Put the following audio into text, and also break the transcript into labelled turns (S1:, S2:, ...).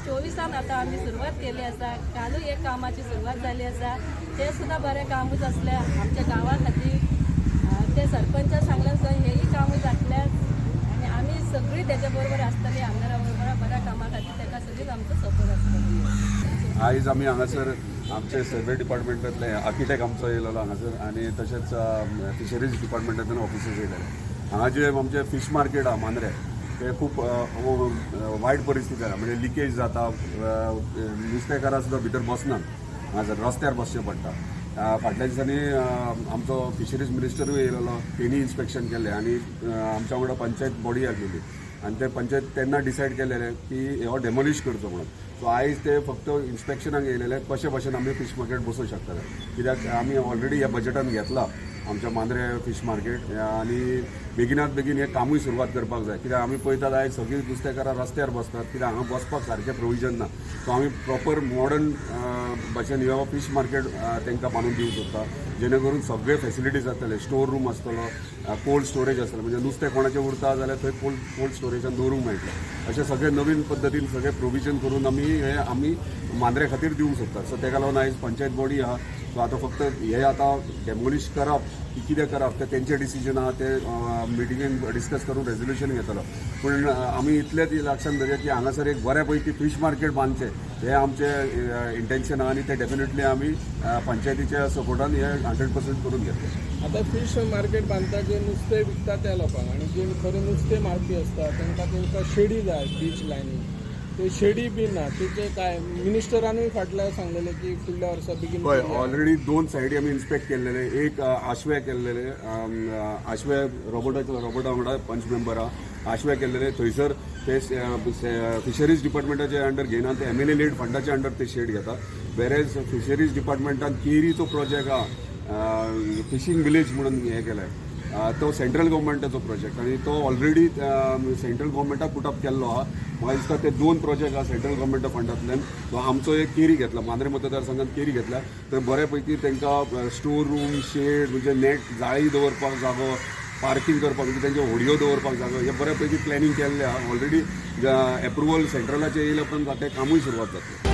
S1: चोवीसान आतां आमी सुरवात केली आसा. कालूय एक कामाची सुरवात जाली आसा. ते सुद्दां बरें कामूच आसलें आमच्या गांवा खातीर. ते सरपंचान सांगलें सुद्दां हेंय कामूय जातलें आनी आमी सगळीं तेच्या बरोबर आसतली, आमदारा बरोबर. बऱ्या कामा खातीर ताका सगळीच आमचो सपोर्ट आसतलो.
S2: आयज आमी हांगासर आमचे सर्वे डिपार्टमेंटांतले आर्किटेक्ट आमचो येयलेलो हांगासर आनी तशेंच फिशरीज डिपार्टमेंटांतल्यान ऑफिसर्स येयलेले. हांगा जे आमचे फीश मार्केट आहा मांद्रे, ते खूब वायट परिस्थिती आहा. म्हणजे लिकेज जाता, नुस्तेकारां सुद्दां भितर बसनात, हांगासर रस्त्यार बसचें पडटा. फाटल्या दिसांनी आमचो फिशरीज मिनिस्टरूय येयलेलो, तेणी इन्स्पेक्शन केलें आनी आमच्या वांगडा पंचायत बॉडी आसलेली आनी ते पंचायत तेन्ना डिसायड केलेले की हो डेमोलिश करचो म्हणून. सो आयज ते फक्त इन्स्पेक्शनाक येयलेले, कशे भशेन आमी फीश मार्केट बसोवंक शकता. कित्याक आमी ऑलरेडी ह्या बजेटान घेतला आमच्या मांद्रे फीश मार्केट आनी बेगिनात बेगीन हें कामूय सुरवात करपाक जाय, कित्याक आमी पळयतात आयज सगळीं नुस्तेकारां रस्त्यार बसतात, कित्याक हांगा बसपाक सारकें प्रोविजन ना. सो आमी प्रॉपर मॉडर्न भशेन हो फीश मार्केट तांकां बांदून दिवंक सोदता, जेणे करून सगळे फेसिलिटीज आसतले, स्टोर रूम आसतलो, कोल्ड स्टोरेज आसतलें, म्हणजे नुस्तें कोणाचें उरता जाल्यार थंय कोल्ड स्टोरेजान दवरूंक मेळटलें. अशें सगळें नवीन पद्दतीन सगळें प्रोविजन करून आमी हे आमी मांद्रे खातीर दिवंक सोदतात. सो तेका लागून आयज पंचायत बॉडी आहा. सो आतां फक्त हे आतां डेमोलिश करप की कितें करप तें तेंचें डिसिजन आहा. ते मिटिंगेन डिस्कस करून रेजोल्युशन घेतलो. पूण आमी इतलेंच लक्षान धरया की हांगासर एक बऱ्या पैकी फीश मार्केट बांदचें हें आमचें इंटेन्शन आहा आनी तें डेफिनेटली आमी पंचायतीच्या सपोर्टान हें 100% करून घेतलें.
S3: आता फिश मार्केट बांदता, जे नुस्तें विकता त्या लोकांक आनी जे खरें नुस्तें मारपी आसता तांकां तांकां शेडी जाय बीच लायनी. ते शेडी बी ना. तेचे काय मिनिस्टरानूय फाटल्या सांगलेले की फुडल्या वर्सा बेगीन
S2: पळय,
S3: करूया.
S2: ऑलरेडी दोन सायडी आमी इन्स्पेक्ट केल्लेले. एक आशव्या केल्लेले, आशव्या रोबोटा, रोबोटा वांगडा पंच मेंबर आहा. आशव्या केल्लेले, थंयसर ते फिशरीज डिपार्टमेंटाचे अंडर घेयना, ते एमएलए लेड फंडाच्या अंडर ते शेड घेता. वेरेज फिशरीज डिपार्टमेंटान केरीचो प्रोजेक्ट आहा, फिशींग विलेज म्हणून हें केलें, तो सेंट्रल गव्हर्मेंटाचो प्रोजेक्ट आनी तो ऑलरेडी सेंट्रल गव्हर्मेंटाक पुटअप केल्लो आहा. म्हाका दिसता ते दोन प्रोजेक्ट आहा सेंट्रल गव्हर्मेंटा फंडांतल्यान. सो आमचो एक केरी घेतला, मांद्रे मतदारसंघात केरी घेतला, तर बऱ्या पैकी तांकां स्टोर रूम, शेड, म्हणजे नेट जाळी दवरपाक जागो, पार्किंग करपाक, म्हणजे तेंच्यो होडयो दवरपाक जागो, हे बऱ्या पैकी प्लॅनिंग केल्लें आहा. ऑलरेडी एप्रुवल सेंट्रलाचें येयल्या उपरांत तें कामूय सुरवात जातलें.